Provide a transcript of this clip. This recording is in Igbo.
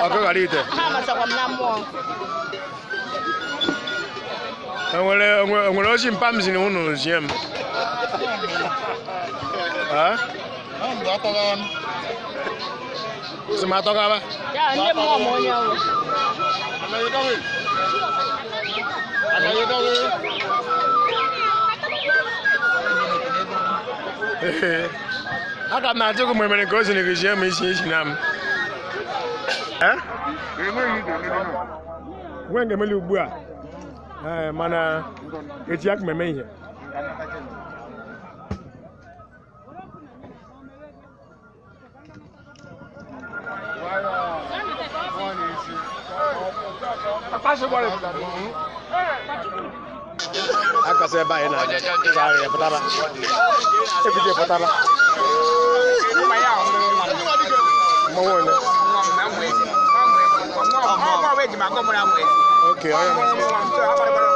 Ọkụ ghara ite. Ha masakwa m na mmụọ. Enwere ozi mpa m ziri unu zie m. Ha? Sị m atọgaba. Ya ndị mmụọ ma onye ọrụ. Ee. Aka m na-ajụ gị ma emere nke o ziri gị zie m isi isi na m. Eh? Nwe nke emeli ugbu a. Ee, mana echi aka m eme ihe. Akasị ebe anyị na-aga ya pụtara. Ebije pụtara. Mmanwụ onye? Okay, onye na-